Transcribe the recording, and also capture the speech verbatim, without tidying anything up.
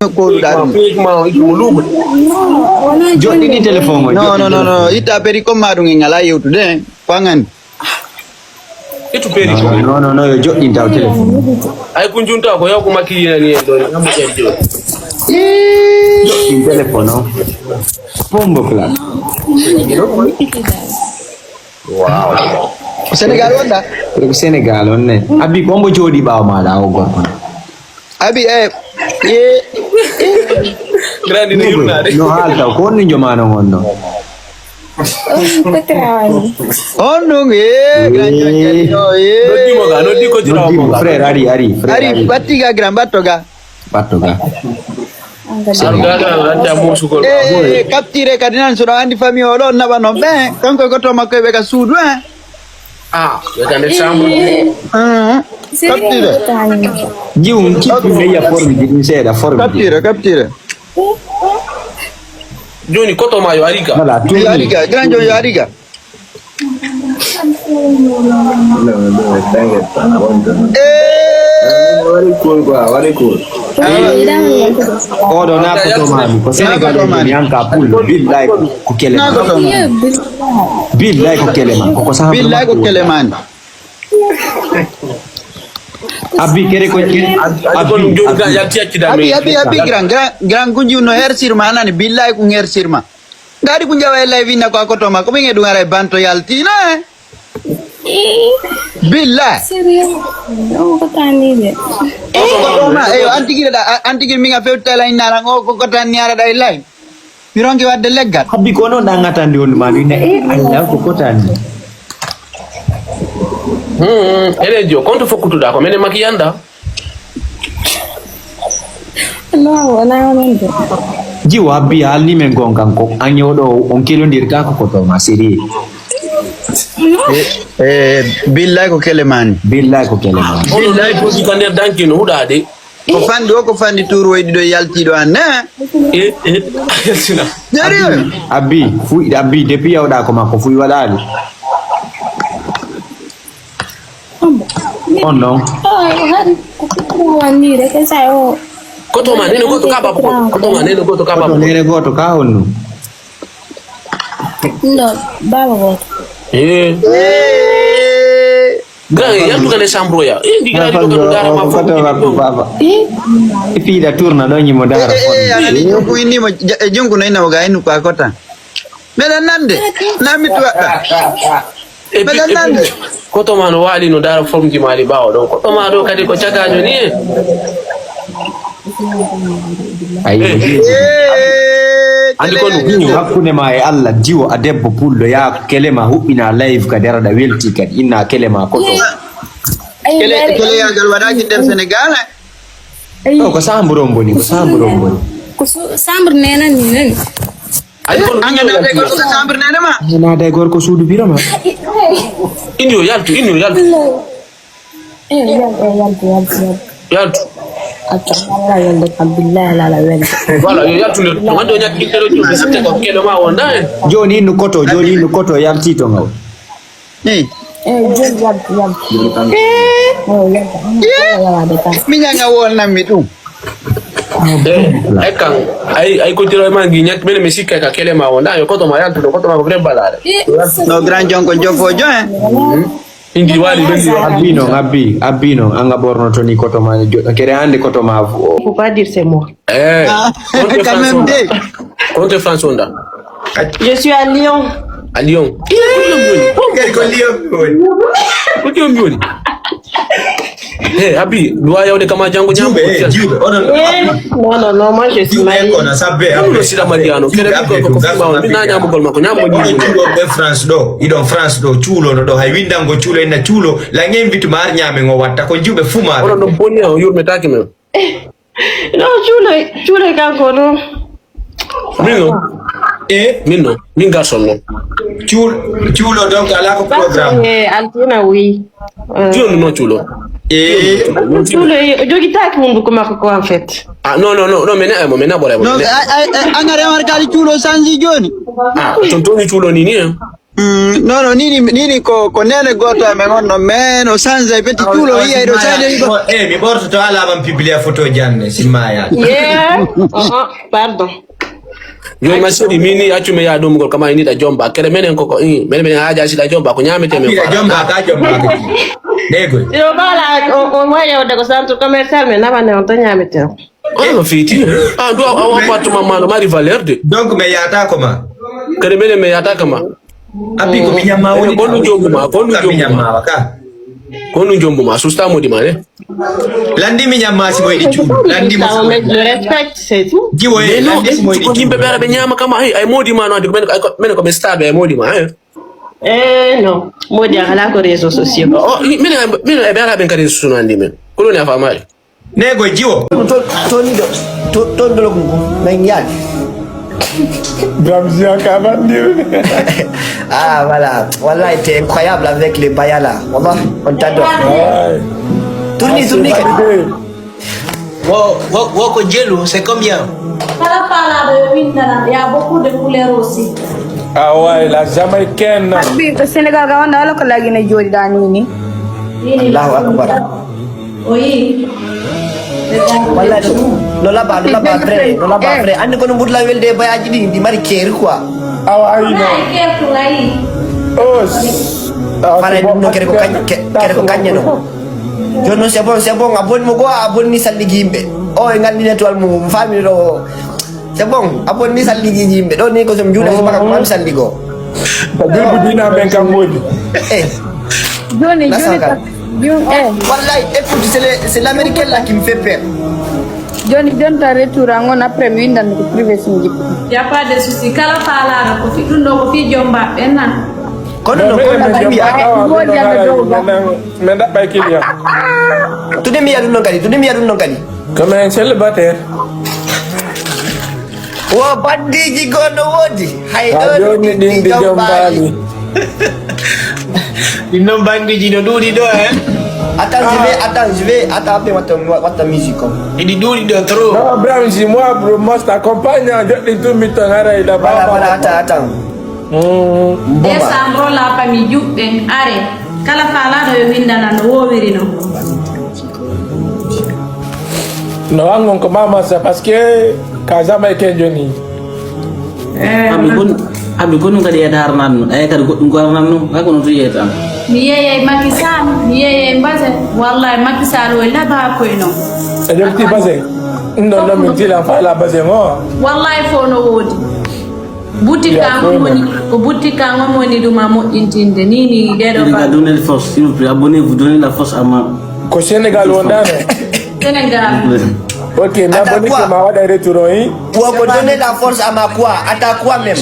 Ko ɗuɗa ɗum. Joɗɗini téléphone o, non, non, non, non. Itta peri comme ma ɗum en ala yewtude, en. Ko an andi. Ittu peri ko. Non, non, non, yo joɗɗin taw téléphone. Ay ko junta ko yaw ko makki yinani en ɗon, hammo ƴan joɗi. Joɗɗin téléphone o. Bombo clap. Wow. Sénégal wonɗa? Ko Sénégal on ne. Abi ko mbo joɗi ɓawo maɗa o gorko. Abi, eh, eh. Grandi no yurnaade. No haalta, ko honno jomano wonno? On ɗum, eh, grand jokkere, no, eh. Noddi mo ga, noddi ko jira mo ga. Frère, ari, ari, frère, ari. Ari, batti ga, grand, batto ga. Batto ga. Ar ga, ga, ga, ga, musugol. Eh, eh, eh, capture kadi nan, so ɗo andi famille o ɗo, naɓa non ɓe, kanko e goto makko e ɓe ka suudu, eh. Ah, ɓe ka nder chambre. Ah, capture. Jiwum, cippi meya forme ji ɗum seeɗa, forme ji. Capture, capture. Joni koto ma yo ari ga. Voilà, tout. Yo ari ga, grand jo yo ari ga. Eh. Wari cool quoi, wari cool. Oɗo na koto mami, ko Sénégal o mami, an ka pullo, billahi ko, ko kele ma. Billahi ko kele ma, ko, ko saha. Billahi ko kele ma. Abi kere ko, abi, abi, abi, abi, grand, grand, grand kunji no hersir ma, anani, billahi ko hersir ma. Ngari ko jawa e live inna ko a koto ma, ko min e ɗum ara e banto yaltina, eh? Billahi. Sérieux? O ko tani de. O ko koto ma, eyo, antigire da, a-, antigire min a fewtala inna ran, o ko koto ni ara da e live. Mi ronki wadde leggal. Habbi ko non ɗan gatandi on ma, ɗum ne, eh, Allah ko kotani. Hmm, ene jo, konto fokkutuɗa ko mene makiyanda. Non, wona onon de. Jiwo Abbi, a alni men gonga ko an yewɗo on kelondirta ko koto ma sérieux. Eh, eh, billahi ko kele mani. Billahi ko kele mani. Onon nayi fosi ka nder danki no huɗade. Ko fandi o, ko fandi tour woyɗi ɗo yaltiɗo an ne. Eh, eh, a yaltina. Sérieux? Abbi, fu, Abbi, depuis yawɗa ko makko fu waɗali. On non. Hari ko ko wani rek sa o. Koto ma nene goto ka baba ko. Koto ma nene goto ka baba. Koto nene goto ka honno. No, baba goto. Eh. Eh. Grand, yaltu kane chambre ya. Eh, ndi grand, do kanu dara ma fo. Koto ma ko baba. Eh. Ipi da tourna do nyimo dara fo. Eh, eh, eh, ala ni ko inni mo, ja-, eh, jungu no ina o ga inu pa kota. Meɗen nande, na mi tuwaɗɗa. Meɗen nande. Koto ma no waali no dara forme ji maali ɓaawo ɗon. Koto ma ɗo kadi ko cagaajo ni e. Ayi. Eh. Andi ko ɗum hakkunde ma e Allah, jiwo a debbo pullo, yaa kelema huɓɓina live kadi, ara ɗa welti kadi, inna kelema koto. Kele, keleyagal waɗaaki nder Senegal, eh. Ɗo ko chambre on boni, ko chambre on boni. Ko su-, chambre nena ni nani. Ay, kono an a naata e gorko ko chambre nene ma? A naata e gorko suudu biro ma? Indi o yaltu, indi o yaltu. Eh, yal-, eh, yaltu, yaltu, yaltu. Yaltu. Acca, ala yalde kam, billahi ala, ala yalde. Voilà, yo yaltu nde. Wonde o ñakkinte ɗo, jooɗi, sitte ko keɗo ma wonda, eh. Joni innu koto, joni innu koto, yalti to ngaw. Eh. Eh, joni yaltu, yaltu. Eh. Eh, yaltu. Yaltu, yaltu, yaltu. Mi ñaŋa wonnanmi ɗum. Eh, ay kan, ay, ay ko tiro ma ngi ñak, mene mi sikka ka kelema wonda, yo koto ma yaltu ɗo, koto ma ko vrai balare. No grand jonko jofo jo, eh. Indi wali ɓe yo. Abbi non, abbi, abbi non, anga borno to ni koto ma ni jo, kere hande koto ma fu o. Faut pas dire c'est moi. Eh, ah, contre quand France même, on a. Contre France on a. Je suis à Lyon. À Lyon. Kadi ko Lyon mi woni. Ko Lyon mi woni. He, Abi, duwa yawde kama jango ñaamo. Juuɓe, eh, juuɓe, onon. Eh, non, non, non, moi je suis mariée. Kono sabbe, kono sida Mariano, kere ko ko fima on, mina ñaamo gol makko, ñaamo ni. Be France ɗo, iɗon France ɗo, cuulo ɗo, hay windango cuulo, inna cuulo, la ngeen bitu maar ñaame ngo watta, ko juuɓe fu maar. Onon ɗon bonni, on yurmetaake men. No, cuulo, cuulo kanko no. Min no? Eh? Min no? Min garçon no? Cuul-, cuulo donc ala ko programme. Eh, Altina, oui. Euh, cuulo no cuulo? Eh. Cuulo, eh, o jogitaaki hunduko makko ko en fait. Ah, non, non, non, non, mais na-, mo, mais na ɓoray mo. Non, mais ay, ay, ay, an a remarquaali cuulo sanji jooni? Ah, ton toni cuulo ni ni, hein? Mm, non, non, nini, nini ko, ko nene goto amen on no, mais no sanza e petit culo, iya, iɗo sanza, iɗo. Eh, mi ɓortoto ala man publia photo janne, simmaya. Yeah. Uh-huh. Pardon. Joni ma seri mini accu mi ya ɗum gol kama ini da jomba kere menen ko ko i menen menen haja si da jomba ko nyamete men. Ɓiɗa jomba ka jomba ka ji. Nego. Yo bala o o waya o dago centre commercial men nama ne on to nyamete. Oyo fiti. Ah, do a appartement ma no mari valeur de. Donc me yata koma. Kere menen me yata kama. Appi ko mi nyamma woni. Ko nu jombuma, ko nu jombuma. Ka. Ko nu jombuma susta modi mane. Landi mi nyamma si moy di cu. Landi ma. Jiwo e landi si moy di cu. Yimbe bera be nyama kama ay ay modi ma no andi men ko men ko be stabe ay modi ma. Eh non, modi ala ko réseaux sociaux. Oh, men men e bera ben kare su no andi men. Ko ne afa mari. Nego jiwo. Tonido. Tondolo gugu. Na nyadi. Bramzia kabandir. Ah voilà. Voilà, t'es incroyable avec les bayala. Wallah, on t'adore. Tourni, tourni. Wo wo wo ko jelu, c'est combien? Kala palaɗo yo windana, il y a beaucoup de couleurs aussi. Ah ouais, la jamaïcaine. Habbi ko Sénégal ga wonno ala ko lagine jooɗiɗa ni ni. Allahu akbar. O yi. Walla no laba no laba vrai no laba vrai andi kono mbuɗla welde e bayaji ɗi ɗi mari keeri quoi. Awa ayi no. Os. Fara ɗum no kere ko kañ- ke- kere ko kaññe no. Joni noon c'est bon, c'est bon, a bonni mo goo, a bonni salligi yimɓe. O e nganndi nettoile mum faami ɗo. C'est bon, a bonni salligiiji yimɓe ɗo ni ko som juuɗe subaka ko mami salligo. Julɓe dina ɓen kam moodi. Eh. Joni joni. Wallahi, écoute, c'est le- c'est l'américaine là qui me fait peur. Joni jonta retour an on après mi windan ko privé suji. Y a pas de souci, kala faalaɗo ko fi ɗum ɗo ko fi jomba ɓen na. Kono no kono mi wiya. Min ɗaɓɓay client. Tude mi yiya ɗum ɗon kadi, tude mi yiya ɗum ɗon kadi. Comme un célibataire. Wo bandiji goo no woodi. Hay ɗo joni ɗin di jombaali. Ɗin noon bandiji no ɗuuɗi ɗo he. Attends, je vais, attends, je vais, attends, après, watta watta musique comme. Ɗiɗi ɗuuɗi ɗo trop. Non, Brown, si moi bro must accompagne joɗɗin tummi ton haray da. Voilà, voilà, attends, attends. Décembre la famille juɓɓen are. Kala faalaɗo yo windana no wowiri no. No wangon ko mama sa parce que ka zama e ken joni. Abdu kon abdu kon kadi e dar nan no ay kadi goɗɗum ko nan no ay kono to yeta. Mi yeeyay Macky Sall, mi yeeyay Mbaze. Wallahi Macky Sall o laba koy no. E jofti Mbaze. Non non mi tila fala Mbaze mo. Wallahi fo no wodi. Boutique an on woni ko boutique an on woni ɗum a moƴƴintinde ni ni ɗeɗo ba. Sénégal, donnez la force, s'il vous plaît. Abonnez-vous, donnez la force à ma. Ko Sénégal wondano. Sénégal. Ok, mi abonike ma waɗa retour o yi. Wo ko donner la force à ma quoi? Ata quoi même?